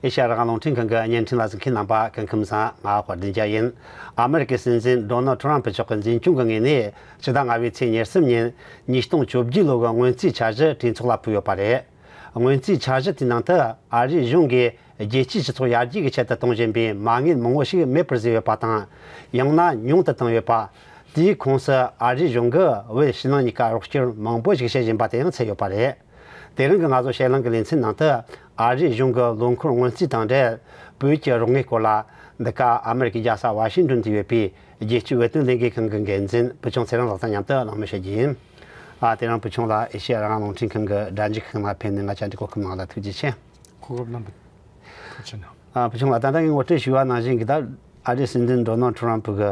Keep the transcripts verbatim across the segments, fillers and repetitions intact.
ཨེ་ཤ་ཡ་རང་དབང་རླུང་འཕྲིན་ཁང་གི་བརྙན་འཕྲིན་ལ་གཟིགས་མཁན་རྣམ་པ་སྐུ་ཁམས་བཟང་། ང་དཔལ་ལྡན་རྒྱལ་ཡིན། ཨ་མེ་རི་ཀའི་སྲིད་འཛིན་ཌོ་ནལ་ཊྲམ་ཕུ་མཆོག་གི་འཛིན་སྐྱོང་གི་ངོས་ནས་ཕྱི་ཟླ་ལྔ་པའི་ཚེས་ཉེར་གསུམ་ཉིན་ཉིས་སྟོང་བཅོ་བརྒྱད་ལོ་གི་སྔོན་རྩིས་འཆར་གཞི་གྲོས་ཚོགས་ལ་ཕུལ་ཡོད་པ་རེད། སྔོན་རྩིས་འཆར་གཞི་དེའི་ནང་དུ་ཨ་རིའི་གཞུང་གིས་རྒྱལ་སྤྱིའི་སྤྱི་ཚོགས་ཡར་རྒྱས་ཀྱི་ཆེད་དུ་གཏོང་བཞིན་པའི་མ་དངུལ་མང་བོ་ཞིག་མེད་པར་བཟོས་ཡོད་པ་དང་། ཡང་ན་ཉུང་དུ་བཏང་ཡོད་པ། དེའི་ཁོངས་སུ་ཨ་རིའི་གཞུང་གིས་བོད་ཕྱི་ནང་གཉིས་ཀ་རོགས་སྐྱོར་མང་པོ་ཞིག་བྱེད་བཞིན་པ་དེ་ཡང་ཚུད་ཡོད་པ་རེད། དེ་རིང་གི་ང་ཚོ་ཞལ་ལུང་གི་ལེ་ཚན་ནང་དུ་ཨ་རིའི་གཞུང་གི་ལོ་འཁོར་སྔོན་རྩིས་དང་འབྲེལ་བོད་ཀྱི་རོགས་དངུལ་སྐོར་ལ། འདི་ག་ཨ་མེ་རི་ཀའི་རྒྱལ་ས་ཝ་ཤིང་ཏོན་དུ་ཡོད་པའི་རྒྱལ་སྤྱིའི་བོད་དོན་ལས་འགུལ་ཁང་གི་འགན་འཛིན་བུ་ཆུང་ཚེ་རིང་ལགས་དང་མཉམ་དུ་གླེང་མོལ་བྱེད་རྒྱུ་ཡིན། ཨ། དེ་རིང་བུ་ཆུང་ལ་ཨེ་ཤེ་ཡ་རང་དབང་རླུང་འཕྲིན་ཁང་གི་སྒྲ་འཇུག་ཁང་ལ་ཕེབས་ནས་ང་བཅར་འདྲི་གོ་སྐབས་གནང་བ་ལ་ཐུགས་རྗེ་ཆེ། གོ་སྐབས་གནང་བ་ཐུགས་རྗེ་གནང་། ཨ། བུ་ཆུང་ལགས། ད་ལྟ་ངས་ངོ་སྤྲོད་ཞུས་པ་ནང་བཞིན་གྱི། ད་ཨ་རིའི་སྲིད་འཛིན་ཌོ་ནལ་ཊྲམ་ཕུ་གི་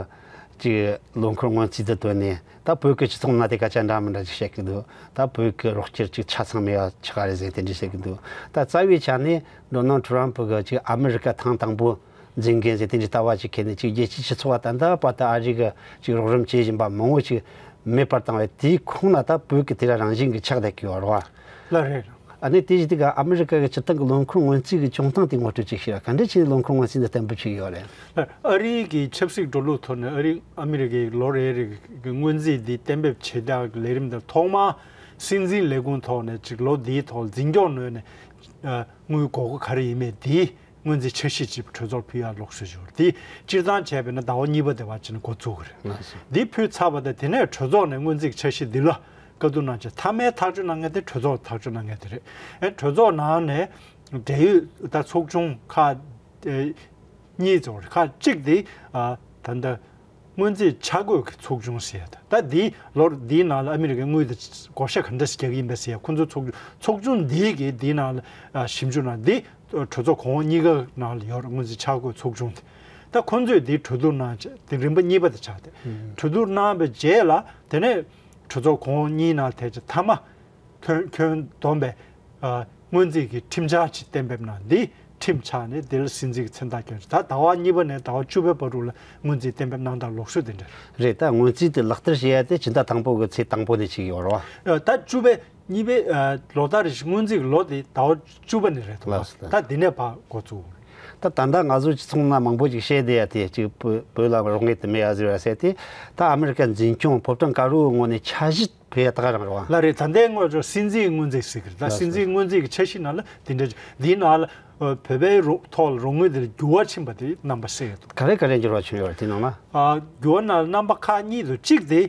ཅིག་ལོ་འཁོར་སྔོན་རྩིས་དེ་བཏོན་ནས། ད་བོད་ཀྱི་སྤྱི་ཚོགས་ནང་དེ་སྐད་ཆ་འདྲ་མི་འདྲ་ཅིག་བཤད་ཀྱི་འདུག་ད་བོད་ཀྱི་རོགས་སྐྱོར་ཅིག་ཆ་ཚང་མེད་པ་ཆགས་རེད་ཟེར་དེ་འདྲ་བཤད་ཀྱི་འདུག་ད་རྩ་བའི་ཆ་ནས་ཌོ་ནལ་ཊྲམ་ཕུ་གི་ཅིག་ཨ་མེ་རི་ཀ་ཐེངས་དང་པོ་འཛིན་མཁན་ཟེར་དེ་འདྲའི་ལྟ་བ་ཅིག་འཁྱེར་ནས། ཅིག་རྒྱལ་སྤྱིའི་སྤྱི་ཚོགས་ལ་ད་ལྟ་བར་དུ་ཨ་རི་གི་ཅིག་རོགས་རམ་བྱེད་བཞིན་པ་མང་བོ་ཅིག་མེད་པར་བཏང་བས། དེའི་ཁོངས་ལ་ད་བོད་ཀྱི་དེ་འདྲ་རང་བཞིན་གྱི་ཆགས་བསྡད་ཀྱི་ཡོད་རེད་བ། ལགས་རེད། ཨ་ནི་དེ་བཞིན་དུ་ག་ཨ་མེ་རི་ཀ་གི་སྤྱིར་བཏང་གི་ལོ་འཁོར་སྔོན་རྩིས་ཀྱི་བྱུང་སྟངས་དེ་ངོ་སྤྲོད་ཅིག་ཞུ་ཡ། ག་འདྲ་བྱས་ནས་ལོ་འཁོར་སྔོན་རྩིས་འདི་བརྟན་པོ་བྱེད་ཀྱི་ཡོད་རེད། ལགས། ཨ་རིའི་གི་ཆབ་སྲིད་འགྲོ་ལུགས་ཐོག་ནས་ཨ་རི་ཨ་མེ་རི་ཀའི་ལོ་རེ་རེ་གི་སྔོན་རྩིས་འདི་གཏན་འབེབས་བྱེད་སྟངས་ཀྱི་ལས་རིམ་དེར་ཐོག་མར་སྲིད་འཛིན་ལས་ཁུངས་ཐོག་ནས་ཅིག་ལོ་འདིའི་ཐོག་འཛིན་སྐྱོང་ངོས་ནས། ཨ། དངུལ་དགོས་མཁོ་ག་རེ་ཡིན་མིན་དེའི་སྔོན་རྩིས་འཆར་གཞི་ཅིག་གྲོས་ཚོགས་ཕུལ་ཡ་ལུགས་སྲོལ་ཡོད་རེད། དེ་སྤྱིར་བཏང་བྱས་པ་ཡིན་ན་ཟླ་བ་གཉིས་པ་དེ་བར་ཕྱིན་ནས་འགོ་བཙུགས་ཀྱི་རེད། ལགས་སོ། འདི་ཕུལ་ཚར་བ་དང་དེ་ནས་གྲོས་ཚོགས་ནས་སྔོན་རྩིས་འཆར་གཞི་འདི་ལ་བཀའ་བསྡུར་གནང་བྱས། མཐའ་མའི་ཐག་གཅོད་གནང་མཁན་དེ་གྲོས་ཚོགས་ཐག་གཅོད་གནང་མཁན་དེ་རེད། ཨེ། གྲོས་ཚོགས་ནང་ནས་འབྲེལ་ཡོད་ད་ཚོགས་ཆུང་ཁག་ཨེ་གཉིས་ཙམ་རེད། ཁག་གཅིག་དེ། ཨ། ད་ལྟ་སྔོན་རྩིས་ཆ་བགོས་ཀྱི་ཚོགས་ཆུང་ཟེར་ཡ་ད། ད་འདིའི་ལོ་འདིའི་ནང་ལ་ཨ་མི་རི་ཀའི་དངུལ་དེ་བགོ་བཤའ་ག་འདྲ་ཞིག་རྒྱག་གི་ཡིན་པ་ཟེར་ཡ། ཁོང་ཚོའི་ཚོགས་ཆུང་། ཚོགས་ཆུང་འདིའི་གི་འདིའི་ནང་ལ། ཨ། ཞིབ་འཇུག་གནང་། འདི་གྲོས་ཚོགས་གོང་འོག་གཉིས་ཀ་ནང་ལ་ཡོད་རེད། སྔོན་རྩིས་ཆ་བགོས་ཚོགས་ཆུང་དེ། ད་ཁོང་ཚོས་འདི་གྲོས་བསྡུར་གནང་བྱས། དེ་རིམ་པ་གཉིས་པ་དེ་ཆགས་ཏེ། ཨུམ། གྲོས་བསྡུར་གནང་བའི་རྗེས་ལ་དེ་ནས་གྲོས་ཚོགས་གོང་འོག་གཉིས་ནང་ཐད་ཀྱི་མཐའ་མ་ཁྱོན་ཁྱོན་བསྡོམས་པའི། ཨ། སྔོན་རྩིས་ཀྱི་ཁྲིམས་འཆར་ཅིག་གཏན་འབེབས་གནང་། འདི་ཁྲིམས་ཆགས་ནས་དེ་ལ་སྲིད་འཛིན་གྱི་མཚན་རྟགས་བསྐྱོན། ད་ཟླ་བ་གཉིས་པ་ནས་ཟླ་བ་བཅུ་པའི་བར་དུ་ལ་སྔོན་རྩིས་གཏན་འབེབས་གནང་སྟངས་ལུགས་སྲོལ་དེ་འདྲ་རེད། ད་སྔོན་རྩིས་དེ་ལག་བསྟར་བྱེད་ཡ་དེ་ཕྱི་ཟླ་དང་པོ་གི་ཚེས་དང་པོ་ནས་བྱེད་ཀྱི་ཡོད་རེད་བ། ཨ། ད་བཅུ་པའི་གཉིས་པའི། ཨ། ལོ་ལྟར་རེ་བཞིན་སྔོན་རྩིས་ཀྱི་ལོ་དེ་ཟླ་བ་བཅུ་པ་ནས་རེད་འདུག་བ། ལགས་སོ། ད་འདི་ནས་ཕར་འགོ་བཙུགས། ད་ད་ལྟ་ང་ཚོ་སྤྱི་ཚོགས་ནང་མང་པོ་ཅིག་བཤད་བསྡད་ཡ་དེ། ཅིག་བོད་བོད་ལ་རོགས་དངུལ་དེ་མེད་ཡ་ཟེར་བ་ཟེར་དེ། ད་ཨ་མེ་རི་ཀ་འཛིན་སྐྱོང་ཕོ་བྲང་དཀར་པོའི་ངོས་ནས་འཆར་གཞི་ཕུལ་ཡ་ད་ག་རང་རེད་བ། ལགས་རེད། ད་ལྟའི་ངོས་ཅོ་སྲིད་འཛིན་སྔོན་རྩིས་ཟེར་གི་རེད། ད་ལགས་སོ། སྲིད་འཛིན་སྔོན་རྩིས་ཀྱི་འཆར་གཞི་ནང་ལ་དེ་འདྲ། འདིའི་ནང་ལ། ཨ། བོད་པའི་རོགས་ཐོག་ལ་རོགས་དངུལ་དེ་ལ་འགྱུར་བ་ཕྱིན་པ་དེ་རྣམ་པ་གསལ་ཡོད་འདུག་ག་རེ་ག་རེ་འགྱུར་བ་བྱུང་ཡོད་རེད་དེ་ནང་ལ། ཨ། འགྱུར་བ་ནང་ལ་རྣམ་པ་ཁག་གཉིས་འདུག་གཅིག་དེ་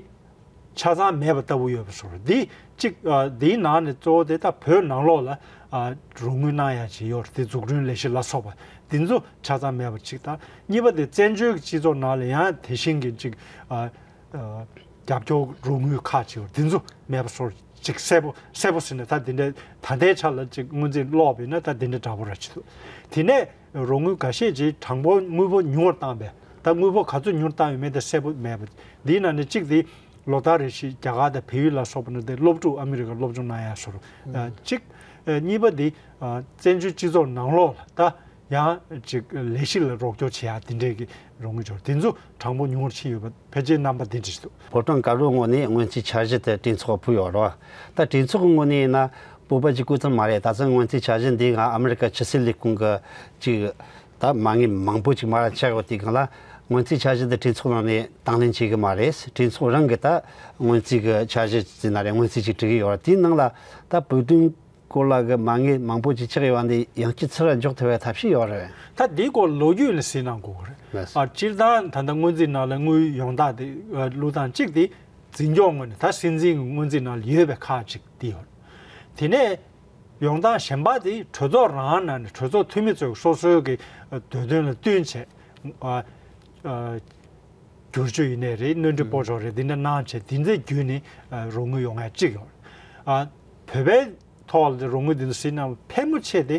ཆ་ཚང་མེད་པ་ལྟ་བུ་ཡོད་པའི་བཟོ་འདྲ། འདི་གཅིག་ཨ། འདིའི་ནང་ནས་གཙོ་བོ་དེ་ད་བོད་ནང་ལོགས་ལ། ཨ། རོགས་དངུལ་གནང་ཡ་ཅིག་ཡོད་རེད། དེ་འཛུགས་སྐྲུན་ལས་གཞི་ལ་སོགས་པ་འདི་ཚོ་ཆ་ཚང་མེད་པ་གཅིག་དང་། གཉིས་པ་དེ་བཙན་བྱོལ་གྱི་སྤྱི་ཚོགས་ནང་ལ་ཡང་དེ་བཞིན་གྱི་ཅིག་ཨ། ཨ། རྒྱབ་སྐྱོར་རོགས་དངུལ་ཁག་ཅིག་ཡོད་རེད། འདི་ཚོ་མེད་པ་བཟོ་འདྲ་ཅིག་གསལ་པོ་གསལ་པོ་ཟེར་ནས། ད་འདི་འདྲ་ད་ལྟའི་ཆ་ལ་ཅིག་སྔོན་རྩིས་ཀློག་པ་ཡིན་ན་ད་འདི་འདྲ་འདྲ་པོ་ར་ཅིག་འདུག་དེ་ནས་རོགས་དངུལ་འགའ་ཤས་ཅིག་གྲངས་འབོར་དངུལ་འབོར་ཉུང་བར་བཏང་བས། ད་དངུལ་འབོར་ག་ཚོད་ཉུང་བཏང་ཡོད་མེད་དེ་གསལ་པོ་མེད་པ། འདིའི་ནང་ནས་གཅིག་དེ་ལོ་ལྟར་རེ་བཞིན་རྒྱ་གར་དང་བལ་ཡུལ་ལ་སོགས་པ་ནང་དེ་སློབ་ཕྲུག་ཨ་མི་རི་ཀར་སློབ་སྦྱོང་གནང་ཡ་བཟོ་འདྲ། ཨ། གཅིག་ཨ། གཉིས་པ་དེ། ཨ། བཙན་བྱོལ་སྤྱི་ཚོགས་ནང་ལོགས་ལ་ད་ཡང་ཅིག་ལས་གཞི་ལ་རོགས་སྐྱོར་བྱེད་ཡ་དེ་འདྲའི་གི་རོགས་དངུལ་འབྱོར། དེ་ཚོ་གྲངས་འབོར་ཉུང་བར་ཕྱིན་ཡོད་པ། ཕལ་ཆེར་རྣམ་པ་འདི་འདྲ་ཞིག་འདུག་ཕོ་བྲང་དཀར་པོའི་ངོས་ནས་སྔོན་རྩིས་འཆར་གཞི་དེ་གྲོས་ཚོགས་ཕུལ་ཡོད་རེད་བ། ད་གྲོས་ཚོགས་ཀྱི་ངོས་ནས་ཡིན་ན་སྤོབས་པ་ཅིག་སྐུ་ཙམ་མ་རེད། ད་ཚང་སྔོན་རྩིས་འཆར་གཞི་འདི་སྔ་ཨ་མི་རི་ཀ་ཕྱི་སྲིད་ལས་ཁུངས་ཀྱི་ཅིག་ད་མ་དངུལ་མང་པོ་ཅིག་མར་ཆག་ཡོད་དུས་སྒང་ལ། སྔོན་རྩིས་འཆར་གཞི་འདི་གྲོས་ཚོགས་ནང་ནས་དང་ལེན་བྱེད་གི་མ་རེད། གྲོས་ཚོགས་རང་གིས་ད་སྔོན་རྩིས་ཀྱི་འཆར་གཞི་ཟེར་ན་རེད། སྔོན་རྩིས་ཅིག་སྒྲིག་གི་ཡོད་རེད། དེའི་ནང་ལ་ད་བོད་དོན་སྐོར་ལ་གི་མ་དངུལ་མང་པོ་ཅིག་ཆག་ཡོད་པ་འདི་ཡང་སྐྱིད་ཚུལ་ལ་འཇོག་ཐུབ་པའི་ཐབས་ཤེས་ཡོད་རེད། ད་འདིའི་སྐོར་ལོ་རྒྱུས་ནས་གཟིགས་གནང་དགོས་ཀྱི་རེད། ལགས་སོ། ཨ། སྤྱིར་བཏང་ད་ལྟ་སྔོན་རྩིས་ནང་ལ་དངུལ་ཡོང་སྟངས་དེ། ཨ། བླུགས་སྟངས་གཅིག་དེ་འཛིན་སྐྱོང་ངོས་ནས། ད་སྲིད་འཛིན་གྱི་སྔོན་རྩིས་ནང་ལ་ཡོད་པའི་ཁག་ཅིག་དེ་ཡོད་རེད། དེ་ནས་ཡོང་སྟངས་གཞན་པ་དེ་གྲོས་ཚོགས་རང་ནང་ནས་གྲོས་ཚོགས་འཐུས་མི་ཚོས་སོ་སོའི་གི་འདོད་དོན་ལ་བསྟུན་བྱས། ཨ། ཨ། བསྒྱུར་བཅོས་ཡིན་ནའི་རེད། སྣོན་འཕྲི་སྤོ་སྒྱུར་རེད། འདི་འདྲ་གནང་བྱས་འདི་འདྲ་བརྒྱུད་ནས། ཨ། རོགས་དངུལ་ཡོང་ཡ་གཅིག་ཡོད་རེད། ཨ། བོད་པའི་ཐོག་ལ་རོགས་དངུལ་འདི་ཚོ་གཟིགས་ན་ཕལ་མོ་ཆེ་དེ་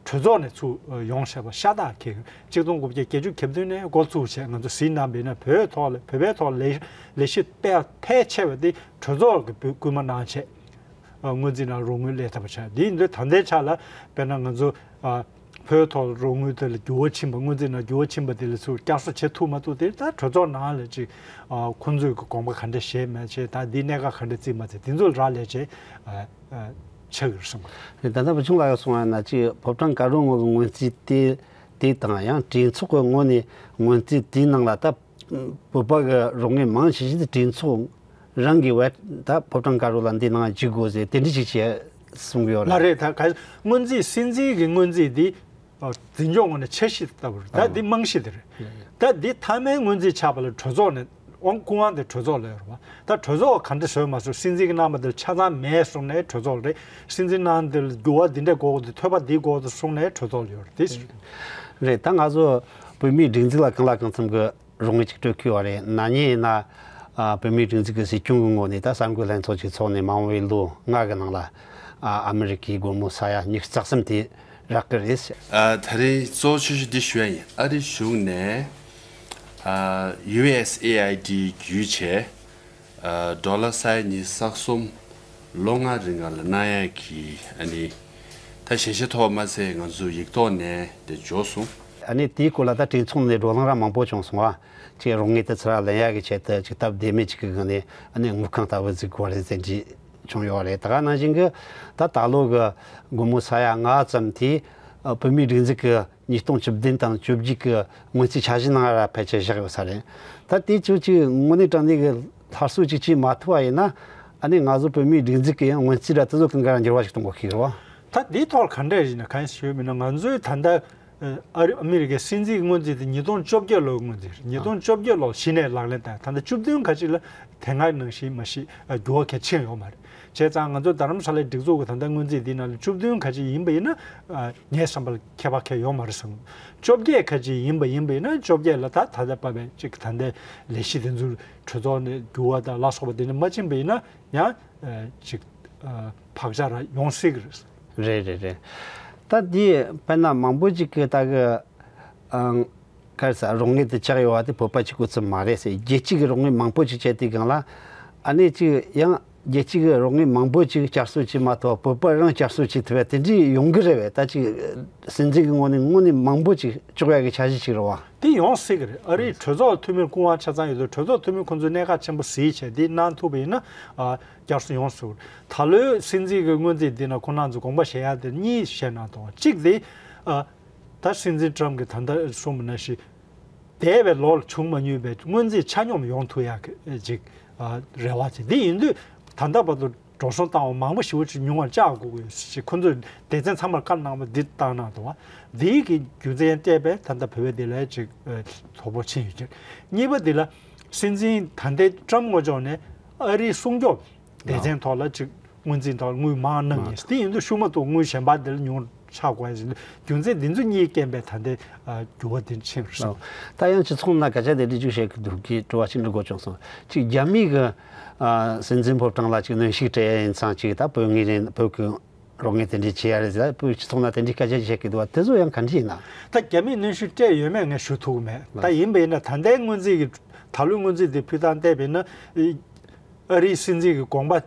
གྲོས་ཚོགས་ནས་ཚུར། ཨ། ཡོང་བཞིན་པ་ཤ་སྟག་གི། གཅིག་སྟོང་དགུ་བརྒྱ་བརྒྱད་ཅུ་གྱ་བདུན་ནས་འགོ་བཙུགས་བྱས་ང་ཚོ་གཟིགས་གནང་བ་ཡིན་ན། བོད་ཐོག་ལ། བོད་པའི་ཐོག་ལ་ལས་ལས་གཞི་སྤེལ་ཕལ་ཆེ་བ་དེ་གྲོས་ཚོགས་ཀྱིས་བོད་སྐུལ་མ་གནང་བྱས། ཨ། སྔོན་རྩིས་ནང་རོགས་དངུལ་སླེབས་ཐུབ་པ་ཆགས། འདི་ཡིན་དུས་ད་ལྟའི་ཆ་ལ་དཔེར་ན་ང་ཚོ། ཨ། བོད་ཐོག་རོགས་དངུལ་དེ་ལ་འགྱུར་བ་ཕྱིན་པ། སྔོན་རྩིས་ནང་འགྱུར་བ་ཕྱིན་པ་དེ་ལ་ཚུར་བསྐྱར་གསོ་བྱེད་ཐུབ་མ་ཐུབ་དེ་ད་གྲོས་ཚོགས་ནང་ལ་ཅིག་ཨ། ཁོང་ཚོས་ཀྱི་དགོངས་པ་ག་འདྲ་བཞེས་མ་བཞེས། ད་འདི་གནད་འགག་ག་འདྲ་བརྩིས་མ་བརྩིས། དེ་ཚོ་ལ་རག་ལས་བྱས། ཨ། ཨ། ཆགས་ཡོད་བསམ་གི་རེད། ད་ལྟ་བུ་ཆུང་ལགས་གསུངས་པ་ན་ཅིག་ཕོ་བྲང་དཀར་པོའི་ངོས་ཀྱི་སྔོན་རྩིས་དེ་དེ་དང་ཡང་གྲོས་ཚོགས་ཀྱི་ངོས་ནས་སྔོན་རྩིས་དེའི་ནང་ལ་ད་བོད་པ་གི་རོགས་དངུལ་མང་ཆེ་ཤོས་དེ་གྲོས་ཚོགས་རང་གི་བས་ད་ཕོ་བྲང་དཀར་པོ་ལ་འདི་ནང་འཇུག་དགོས་ཟེར་དེ་འདྲ་ཞིག་བྱས་གསུང་གི་ཡོད་ལ། ལ་རེད། ད་ག་སྔོན་རྩིས་སྲིད་འཛིན་གྱི་སྔོན་རྩིས་དེ་འཛིན་སྐྱོང་ངོས་ནས་འཆར་གཞི་ལྟ་བུ་རེད། ད་འདི་རྨང་གཞི་དེ་རེད། ད་འདི་མཐའ་མའི་སྔོན་རྩིས་ཆགས་པ་ལ་གྲོས་ཚོགས་ནས་དབང་སྐུ་དབང་དེ་གྲོས་ཚོགས་ལ་ཡོད་རེད་བ། ད་གྲོས་ཚོགས་ག་འདྲ་བཟོས་མ་བཟོས་སྲིད་འཛིན་གྱི་གནང་བ་དེ་ཆ་ཚང་མེད་གསུངས་ནས་གྲོས་ཚོགས་ལ་རེད། སྲིད་འཛིན་གནང་དེ་ལ་འགྱུར་བ་འདི་འདྲ་དགོས་ཀྱི་འདུག་ཐོས་པ་འདི་དགོས་ཀྱི་འདུག་གསུངས་ནས་གྲོས་ཚོགས་ལ་ཡོད་རེད། དེ་རེད། ད་ང་ཚོ་བོད་མིའི་སྒྲིག་འཛུགས་ལ་གང་ལ་གང་འཚམ་གྱི་རོགས་དངུལ་ཅིག་སྤྲོད་ཀྱི་ཡོད་རེད། ན་ནིང་ཡིན་ན་ཨ་བོད་མིའི་སྒྲིག་འཛུགས་ཀྱི་སྲིད་སྐྱོང་གི་ངོས་ནས་ད་གསར་འགོད་ལྷན་ཚོགས་ཅིག་ཚོགས་ནས་མ་འོངས་པའི་ལོ་ལྔ་གི་ནང་ལ་ཨ་ཨ་མི་རི་ཀའི་སྒོར་མོ་ས་ཡ་ཉི་ཤུ་རྩ་གསུམ་དེ་རག་གི་རེད། ཨ་ད་རེས་གཙོ་བོ་ཆེ་ཤོས་འདི་ཞུ་ཡ་ཡིན། ཨ་རི་གཞུང་ནས་ཨ་ཡུ་ཨེས་ཨེ་ཨའི་ཌི་བརྒྱུད་བྱས་ཨ་ཌོ་ལར་ས་ཡ་ཉི་ཤུ་རྩ་གསུམ་ལོ་ལྔ་རིང་ལ་གནང་ཡ་གི་ཨ་ནི་ད་ཞལ་བཞེས་ཐོབ་མ་ཚད་ང་ཚོ་ཡིག་ཐོག་ནས་དེ་འབྱོར་སོང་། ཨ་ནི་དེའི་སྐོར་ལ་ད་གྲོས་ཚོགས་ནས་བགྲོ་གླེང་ར་མང་པོ་བྱུང་སོང་བ། ཅིག་རོགས་དངུལ་དེ་ཚུར་ལེན་ཡག་གི་ཆེད་དུ་ཅིག་སྟབས་བདེ་མོ་ཅིག་གི་སྒང་ནས་ཨ་ནི་དངུལ་ཁང་ལྟ་བུ་བཙུགས་དགོས་རེད་ཟེར་གྱི་བྱུང་ཡོད་རེད། ད་ག་ནང་བཞིན་གྱི་ད་ད་ལོ་གི་སྒོར་མོ་ས་ཡ་ལྔ་ཙམ་དེ་ཨ་བོད་མིའི་སྒྲིག་འཛུགས་ཀྱི་ཉིས་སྟོང་བཅུ་བདུན་དང་བཅོ་བརྒྱད་ཀྱི་སྔོན་རྩིས་འཆར་གཞིའི་ནང་ལ་ཕལ་ཆེར་བཞག་ཡོད་ས་རེད། ད་དེ་ཚོ་ཅིག་དངོས་གནས་དྲང་གནས་ཀྱི་སླར་གསོ་ཅིག་བྱེད་མ་ཐུབ་པ་ཡིན་ན་ཨ་ནི་ང་ཚོ་བོད་མིའི་སྒྲིག་འཛུགས་ཀྱི་ཡང་སྔོན་རྩིས་ར་དེ་ཚོ་གང་ག་རང་འགྱུར་བ་ཞིག་གཏོང་དགོས་ཀྱི་རེད་བ། ད་དེའི་ཐོག་ལ་ག་འདྲ་ཡིན་ན་གང་ཞིག་ཡོད་མིན་ན་ང་ཚོའི་ད་ལྟ་ཨ་རི་ཨ་མི་རི་ཀའི་སྲིད་འཛིན་སྔོན་རྩིས་དེ་ཉིས་སྟོང་བཅོ་བརྒྱད་ལོའི་སྔོན་རྩིས་རེད། ཉིས་སྟོང་བཅོ་བརྒྱད་ལོར་གཞི་ནས་ལག་ལེན་བསྟར། ད་ལྟ་བཅུ་བདུན་ཁ་ཅིག་ལ་དེ་སྔ་ནང་བཞིན་མ་གཞི་འགྱུར་བ་གལ་ཆེན་ཡོད་མ་རེད། བྱས་ཙང་ང་ཚོ་རྡ་རམ་ས་ལའི་སྒྲིག་འཛུགས་ཀྱི་ད་ལྟ་སྔོན་རྩིས་འདི་ནང་ལ་བཅུ་བདུན་ཁ་ཅིག་ཡིན་པ་ཡིན་ན་ཨ་ངའི་བསམ་པར་ཁྱད་པར་གང་ཡང་ཡོད་མ་རེད་བསམ། བཅོ་བརྒྱད་ཁ་ཅིག་ཡིན་པ་ཡིན་པ་ཡིན་ན་བཅོ་བརྒྱད་ལ་ད་ད་ལྟ་བབས་པའི་ཅིག་ད་ལྟའི་ལས་གཞི་དེ་ཚོ་གྲོས་ཚོགས་ནས་འགྱུར་བ་དང་ལ་སོགས་པ་དེ་འདྲ་མ་ཕྱིན་པ་ཡིན་ན་ཡང་ཨ་ཅིག་ཨ་བག་ཆགས་ར་ཡོང་སྲིད་ཀྱི་རེད། རེད་རེད་རེད། ད་འདི་དཔེར་ན་མང་པོ་ཅིག་གིས་ད་གི་ཨང་ག་རེ་ཟེར་རོགས་དངུལ་དེ་ཆགས་ཡོད་པ་དེ་བོད་པ་གཅིག་པུ་ཙམ་མ་རེད་ཟེར། རྒྱལ་སྤྱི་གི་རོགས་དངུལ་མང་པོ་ཅིག་བྱས་དུས་སྒང་ལ་ཨ་ནི་ཅིག་ཡང་རྒྱལ་སྤྱི་གི་རོགས་དངུལ་མང་པོ་ཅིག་བསྐྱར་གསོ་བྱེད་མ་ཐུབ་པ་བོད་པ་རང་བསྐྱར་གསོ་བྱེད་ཐུབ་པ་དེ་འདྲ་ཡོང་གི་རེད་པས། ད་ཅིག་སྲིད་འཛིན་གྱི་ངོས་ནས་དངོས་གནས་མང་པོ་ཅིག་གཅོག་ཡག་གི་འཆར་གཞི་ཅིག་རེད་བ། དེ་ཡོང་སྲིད་ཀྱི་རེད། ཨ་རིའི་གྲོས་ཚོགས་འཐུས་མིར་སྐུ་དབང་ཆ་ཚང་ཡོད་དུས་གྲོས་ཚོགས་འཐུས་མི་ཁོང་ཚོས་གནད་འགག་ཆེན་པོ་གཟིགས་བྱས་འདི་གནང་ཐུབ་པ་ཡིན་ན་ཨ་བསྐྱར་གསོ་ཡོང་སྲིད། ད་ལོའི་སྲིད་འཛིན་གྱི་སྔོན་རྩིས་འདི་ན་ཁོང་རྣམ་ཚོས་དགོངས་པ་བཞེས་ཡག་དེ་གཉིས་བཞེས་གནང་འདུག་གཅིག་དེ་ཨ་ད་སྲིད་འཛིན་ཊམ་གྱིས་ད་ལྟ་གསུངས་པ་ནང་བཞིན་འདས་པའི་ལོར་བྱུང་མ་མྱོང་བའི་སྔོན་རྩིས་ཆ་སྙོམས་ཡོང་ཐུབ་ཡག་གི་ཅིག་ཨ་རེ་བ་བྱས། འདི་ཡིན་དུས་ད་ལྟ་བར་དུ་འགྲོ་སོང་བཏང་བ་མང་པོ་ཞེ་པོ་ཅིག་ཉུང་བར་བཅག་དགོས་ཀྱི་ཡོད་ཅེས་ཁོང་ཚོས་སྡེ་ཚན་ཚང་མར་བཀའ་གནང་བ་འདི་བཏང་གནང་འདུག་བ། འདིའི་གི་རྒྱུ་མཚན་བལྟས་པས་ད་ལྟ་བོད་པ་འདི་ལ་ཅིག་ཨ་དོ་ཕོག་ཕྱིན་ཡོད་ཀྱི། གཉིས་པ་འདི་ལ་སྲིད་འཛིན་ད་ལྟའི་ཊམ་དངོས་ཕྱོགས་ནས་ཨ་རིའི་སྲུང་སྐྱོབ་སྡེ་ཚན་ཐོག་ལ་ཅིག་སྔོན་རྩིས་ཐོག་དངུལ་མང་གནང་ངེས། དེ་ཡིན་དུས་ཤུགས་མ་གཏོགས་དངུལ་གཞན་པ་འདི་ལ་ཉུང་ཆགས་དགོས་ཡ་ཟེར་དུས་རྒྱུ་མཚན་འདི་ཚོ་གཉིས་རྐྱེན་པས་ད་ལྟའི་ཨ་འགྱུར་བ་འདི་ཕྱིན་པ་རེད། ད་ཡང་སྤྱི་ཚོགས་ནང་སྐད་ཆ་དེ་འདྲ་ཅིག་བཤད་ཀྱི་འདུག་གི་དྲི་བ་ཅིག་འདྲི་དགོས་བྱུང་སོང་། ཅིག་རྒྱ་མི་གི་ཨ་སྲིད་འཛིན་ཕོ་བྲང་ལ་ཅིག་གནོན་ཤུགས་སྤྲད་ཡ་ཡིན་ཙང་ཅིག་ད་བོད་ངོས་ནས་བོད་ཀྱི་རོགས་དངུལ་དེ་འདྲ་བྱེད་ཡ་རེད་ཟེར། བོད་སྤྱི་ཚོགས་ནང་དེ་འདྲའི་སྐད་ཆ་བཤད་ཀྱི་འདུག་བ། དེ་ཚོ་ཡང་ག་འདྲ་ཡིན་ན། ད་རྒྱ་མིས་གནོན་ཤུགས་སྤྲད་ཡོད་མེད་ངས་ཞུ་ཐུབ་ཀྱི་མེད། ད་ཡིན་པ་ཡིན་ན་ད་ལྟའི་སྔོན་རྩིས་ཀྱི་ད་ལོའི་སྔོན་རྩིས་དེ་ཕུལ་སྟངས་བལྟས་པ་ཡིན་ན་ཨ་རིའི་སྲིད་འཛིན་གྱི་དགོངས་པ་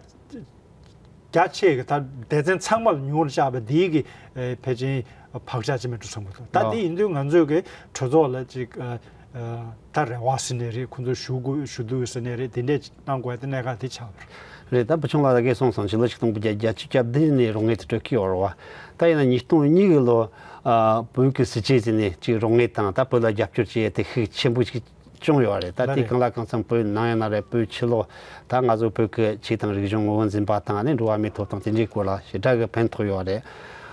རྒྱ་ཆེ་གི་ད་སྡེ་ཚན་ཚང་མ་ལ་ཉུང་རུ་བཅག་པ་འདིའི་གི་ཨེ་ཕལ་ཆེར་བག་ཆགས་ཅིག་མེད་འགྲོ་བསམ་གྱི་འདུག་ད་ཨ་དེ་ཡིན་དུས་ང་ཚོས་གི་གྲོས་ཚོགས་ལ་ཅིག་ཨ་ཨ་ད་རེ་བ་ཟེར་ནའི་རེད། ཁོང་ཚོས་ཞུ་དགོས་ཞུ་འདོད་ཟེར་ནའི་རེད། དེ་འདྲས་གནང་དགོས་ཡ་དེ་གནད་འགག་དེ་ཆགས་པ་རེད། རེད། ད་བུ་ཆུང་ལགས་ཀྱིས་གསུངས་སོང་། ཕྱི་ལོ་ཆིག་སྟོང་དགུ་བརྒྱ་བརྒྱད་ཅུ་གྱ་བདུན་ནས་རོགས་དངུལ་དེ་སྤྲོད་ཀྱི་ཡོད་རེད་བ། ད་ཡིན་ན་ཉིས་སྟོང་གཉིས་ཀྱི་ལོ་ཨ་བོད་ཀྱི་སྲིད་བྱུས་ཟེར་ནས་ཅིག་རོགས་དངུལ་དང་ད་བོད་ལ་རྒྱབ་སྐྱོར་བྱེད་ཡ་དེ་ཤུགས་ཆེན་པོ་ཞིག་བྱུང་ཡོད་རེད། ད་ལ་དེ་རེད། གང་ལ་གང་འཚམ་བོད་ནང་ཡིན་ན་རེད། བོད་ཕྱི་ལོགས་ད་ང་ཚོ་བོད་ཀྱི་ཆོས་དང་རིག་གཞུང་ངོ་བོ་འཛིན་པ་དང་ཨ་ནི་འགྲོ་བ་མིའི་ཐོབ་ཐང་དེ་འདྲའི་སྐོར་ལ་ཞེ་དྲག་གི་ཕན་ཐོགས་ཡོད་རེད།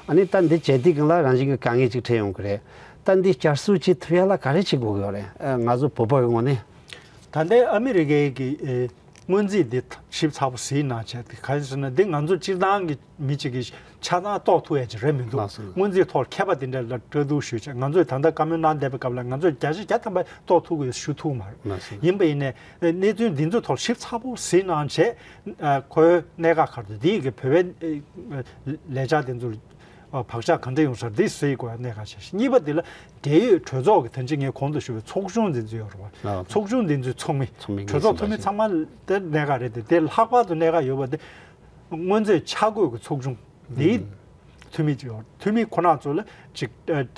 ཨ་ནི་ད་འདི་བྱས་དུས་སྒང་ལ་རང་བཞིན་གྱི་དཀའ་ངལ་ཅིག་འཕྲད་ཡོང་གི་རེད། ད་འདི་བསྐྱར་གསོ་བྱེད་ཐུབ་ཡ་ལ་ག་རེ་བྱེད་དགོས་ཀྱི་ཡོད་རེད། ཨ་ང་ཚོ་བོད་པ་གི་ངོས་ནས། ད་ལྟའི་ཨ་མི་རི་ཀའི་གི་ཨེ་སྔོན་རྩིས་འདི་ཞིབ་ཚགས་པོ་གཟིགས་གནང་བྱས་དེ་ག་རེ་ཟེར་ན་འདི་ང་ཚོ་སྤྱིར་བཏང་གི་མི་གཅིག་གིས་ཆ་ཚང་རྟོགས་ཐུབ་ཡ་ཅིག་རེད་མི་འདུག་ལགས་སོ། སྔོན་རྩིས་ཐོག་མཁས་པ་དེ་འདྲ་ལ་བཀྲ་བསྡུར་ཞུས་བྱས་ང་ཚོས་ད་ལྟ་བཀའ་མོལ་གནང་བསྡད་པའི་སྐབས་ལ་ང་ཚོས་བརྒྱ་ཆ་བརྒྱ་ཐམ་པ་རྟོགས་ཐུབ་ཀྱི་ཞུ་ཐུབ་མ་རེད། ལགས་སོ། ཡིན་པ་ཡིན་ནའི་གནས་ཚུལ་འདི་ཚོ་ཐོག་ཞིབ་ཚགས་པོ་གཟིགས་གནང་བྱས་ཨ་ཁོའི་གནད་འགག་ག་རེ་འདུག་འདི་གི་བོད་པའི་ཨ་ལས་འཆར་དེ་ཚོ་ལ་ཨ་བག་ཆགས་ག་འདྲ་ཡོང་ས་རེད་འདི་གཟིགས་དགོས་ཡ་གནད་འགག་ཆེ་ཤོས། གཉིས་པ་འདི་ལ་འབྲེལ་ཡོད་གྲོས་ཚོགས་ཀྱི་ད་ཅི་ངས་གོང་དུ་ཞུས་པའི་ཚོགས་ཆུང་འདི་ཚོ་ཡོད་རེད་བ། ཨ་ཚོགས་ཆུང་འདི་ཚོའི་ཚོགས་མི་ཚོགས་མི་གྲོས་ཚོགས་འཐུས་མི་ཚང་མ་དེ་གནད་འགག་རེད་དེ། དེ་ལྷག་པར་དུ་གནད་འགག་ཡོད་པ་དེ་སྔོན་ཚོད་ཆ་བགོས་ཀྱི་ཚོགས་ཆུང་འདིའི་ཨུམ་འཐུས་མི་ཡོད། འཐུས་མི་ཁོ་ན་ཚོ་ལ་ཅིག་ཨ་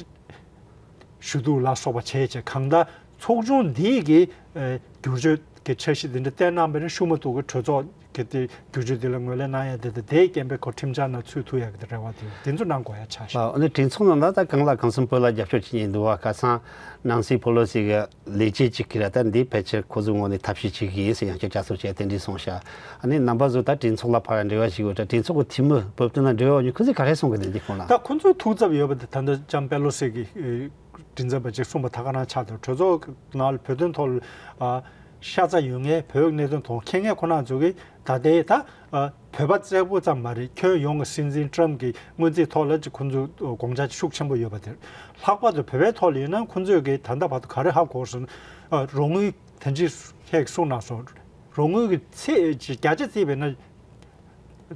ཞུ་གཏུག་ལ་སོགས་པ་བྱས་བྱས་གང་ལྟར་ཚོགས་ཆུང་འདིའི་གི་ཨ་བསྒྱུར་བཅོས་ གི་འཆར་གཞི་འདི་འདྲ་བཏོན་གནང་བ་ཡིན་ན་ཤུགས་མ་ཐུག་གི་གྲོས་ཚོགས་ཀྱི་དེ་བསྒྱུར་བཅོས་འདི་ལ་ངོས་ལེན་གནང་ཡ་དེ་དང་དེའི་རྐྱེན་པས་ཁོ་ཁྲིམས་འཆར་ནང་ཚུད་ཐུབ་ཡ་གི་རེ་བ་དེ་དེ་ཚོ་གནང་དགོས་ཡ་ཆགས་ཤག་ཨ་ནི་གྲོས་ཚོགས་ནང་ལ་ད་གང་ལ་གང་འཚམ་བོད་ལ་རྒྱབ་སྐྱོར་བྱེད་མཁན་འདུག་བ། ཁ་སང་ནན་སི་པེ་ལོ་སི་གི་ལས་བྱེད་ཅིག་གིས་ར་ད་འདི་ཕལ་ཆེར་ཁོ་ཚོའི་ངོས་ནས་ཐབས་ཤེས་བྱེད་ཀྱི་ཡིན་ཟེར་ཡང་བསྐྱར་བསྐྱར་གསོ་བྱས་དེ་འདྲ་གསུངས་ཤག་ཨ་ནི་རྣམ་པ་ཚོ་ད་གྲོས་ཚོགས་ལ་ཕར་འབྲེལ་བ་ཞིག་ཡོད་དྲ། གྲོས་ཚོགས་ཀྱི་འཐུས་མི་བོད་དོན་ལ་འབྲེལ་བ་ཡོད་མཁན་ཁོ་ཚོས་ག་རེ་གསུང་གི་འདུག་འདི་སྐོར་ལ། ད་ཁོ་ཚོའི་ཐུགས་འཚབ་ཡོད་པ་དེ་ད་ལྟ་ལྕམ་པེ་ལོ་སི་གི་མགྲིན་ཚབ་པ་ཅིག་གསུངས་པ་ད་ག་རང་ཆགས་འདུག་གྲོས་ཚོགས་ནང་ལ་བོད་དོན་ཐོག་ལ་ཨ་ཤ་ཚ་ཡོད་མཁན། བོད་ཀྱི་གནད་དོན་ཐོག་མཁྱེན་མཁན་ཁོ་རང་ཚོ་གིས་ད་ལྟའི་ད་ཨ་བོད་པ་གཅིག་པོ་ཙམ་མ་རེད། ཁྱོན་ཡོངས་ཀྱི་སྲིད་འཛིན་ཊམ་གྱི་སྔོན་རྩིས་ཐོག་ལ་ཅིག་ཁོ་ཚོ་དགོངས་འཆར་ཅིག་ཤུགས་ཆེན་པོ་ཡོད་པ་དེ་རེད། ལྷག་པར་དུ་བོད་པའི་ཐོག་ལ་ཡིན་ན་ཁོ་ཚོས་གིས་ད་ལྟ་བར་དུ་ག་རེ་ཧ་གོ་སོང་ན། ཨ་རོགས་དངུལ་དེ་འདྲ་ཁྱེད་ཀྱིས་གསུངས་གནང་སོང་། རོགས་དངུལ་གྱི་ཚད་ཅིག་བརྒྱ་ཆ་བརྩིས་པ་ཡིན་ན།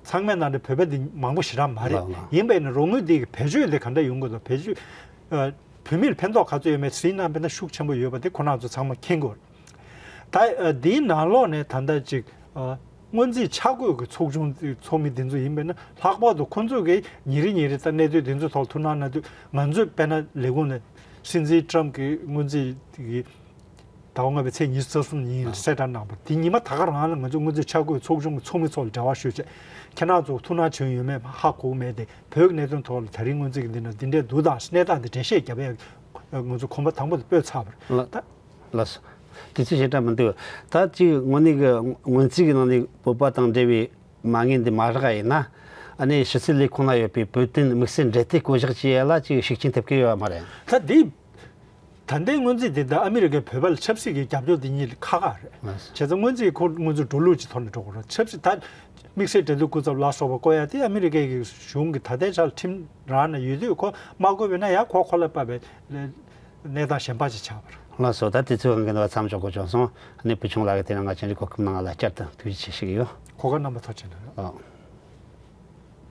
ཚང་མའི་ནང་ནས་བོད་པ་འདི་མང་པོ་ཞེ་དྲག་མ་རེད། ལགས་ལགས། ཡིན་པས་ན་རོགས་དངུལ་འདི་གི་བེད་སྤྱོད་འདི་ག་འདྲ་ཡོང་གི་འདུག་བེད་སྤྱོད་ཨ་བོད་མིར་ཕན་ཐོགས་ག་ཚོད་ཡོད་མེད་གཟིགས་གནང་བས་ན་ཤུགས་ཆེན་པོ་ཡོད་པ་དེ་ཁོ་རང་ཚོ་ཚང་མ་མཁྱེན་དགོས། ད་ཨ་འདིའི་ནང་ལོགས་ནས་ད་ལྟ་ཅིག་ཨ་སྔོན་རྩིས་ཆ་བགོས་ཀྱི་ཚོགས་ཆུང་ཚོགས་མི་འདི་ཚོ་ཡིན་པས་ན་ལྷག་པར་དུ་ཁོ་ཚོས་གི་ཉིན་རེ་ཉིན་རེ་ད་གནས་ཚུལ་འདི་ཚོ་ཐོག་ཐུགས་སྣང་གནང་དུས་ང་ཚོས་དཔེར་ན་ལས་ཁུངས་ནས་སྲིད་འཛིན་ཊམ་གྱི་སྔོན་རྩིས་ཀྱི་ཟླ་བ་ལྔ་པའི་ཚེས་ཉི་ཤུ་རྩ་གསུམ་ཉིན་གསལ་བསྒྲགས་གནང་བ་དེ་ཉི་མ་ད་ག་རང་ལ་ང་ཚོ་སྔོན་རྩིས་ཆ་བགོས་ཚོགས་ཆུང་གི་ཚོགས་མི་ཚོ་ལ་འབྲེལ་བ་ཞུས་བྱས། ཁྱེད་རང་ཚོ་ཐུགས་སྣང་བྱུང་ཡོད་མེད་ཧ་གོ་གི་མེད་དེ། བོད་ཀྱི་གནད་དོན་ཐོག་ལ་དེ་རིང་སྔོན་རྩིས་ཀྱི་འདི་ན་འདི་འདྲའི་འདུག་དང་གནས་སྟངས་འདི་འགྲེལ་བཤད་རྒྱབ་ཡ་ང་ཚོ་གོམ་པ་དང་པོ་དེ་སྤོས་ཚར་བ་རེད། ལགས་ད་ལགས་སོ། དེ་ཚོ་ཞེ་དྲག་མི་འདུག་ད་ཅིག་དངོས་གནས་ཀྱི་སྔོན་རྩིས་ཀྱི་ནང་ནས་བོད་པ་དང་འབྲེལ་བའི་མ་དངུལ་འདི་མ་རག་ཡིན་ན། ཨ་ནི་ཕྱི་སྲིད་ལས་ཁུངས་ན་ཡོད་པའི་བོད་དོན་དམིགས་བསལ་འབྲེལ་མཐུད་བསྐོ་གཞག་བྱེད་ཡ་ལ་ཅིག་ཤུགས་རྐྱེན་ཐེབས་ཀྱི་ཡོད་པ་མ་རེད། ད་འདི་ད་ལྟའི་སྔོན་རྩིས་འདི་དང་ཨ་མི་རི་ཀའི་བོད་པ་ལ་ཆབ་སྲིད་ཀྱི་རྒྱབ་སྐྱོར་འདི་གཉིས་ཁག་ཁག་རེད། ལགས་སོ། བྱས་ཙང་སྔོན་རྩིས་ཁོ་ང་ཚོས་འགྲོ་ལུགས་ཀྱི་ཐོག་ནས་འགྲོ་དགོས་རེད། ཆབ་སྲིད་ད་དམིགས་བསལ་འབྲེལ་མཐུད་སྐུ་ཚབ་ལ་སོགས་པ་བསྐོ་ཡ་དེ་ཨ་མི་རི་ཀའི་གཞུང་གི་ད་ལྟའི་ཆར་ཁྲིམས་རང་ནས་ཡོད་དུས་ཁོ་མ་བསྐོས་པ་ཡིན་ན་ཡང་ཁོ་ཁོ་ལ་དཔག་པའི་གནས་སྟངས་གཞན་པ་ཞིག་ཆགས་པ་རེད། ལགས་སོ། ད་དེ་ཚོའི་དབང་གིས་འདི་བ་མཚམས་འཇོག་དགོས་བྱུང་སོང་། ཨ་ནི་བུ་ཆུང་ལགས་ཀྱིས་དེ་རིང་ང་ཚོའི་གོ་སྐབས་གནང་བ་ལ་བསྐྱར་དུ་ཐུགས་རྗེ་ཆེ་ཞུ་གི་ཡོད། གོ་སྐབས་གནང་བ་ཐུགས་རྗེ་ཆེ། ཨོ།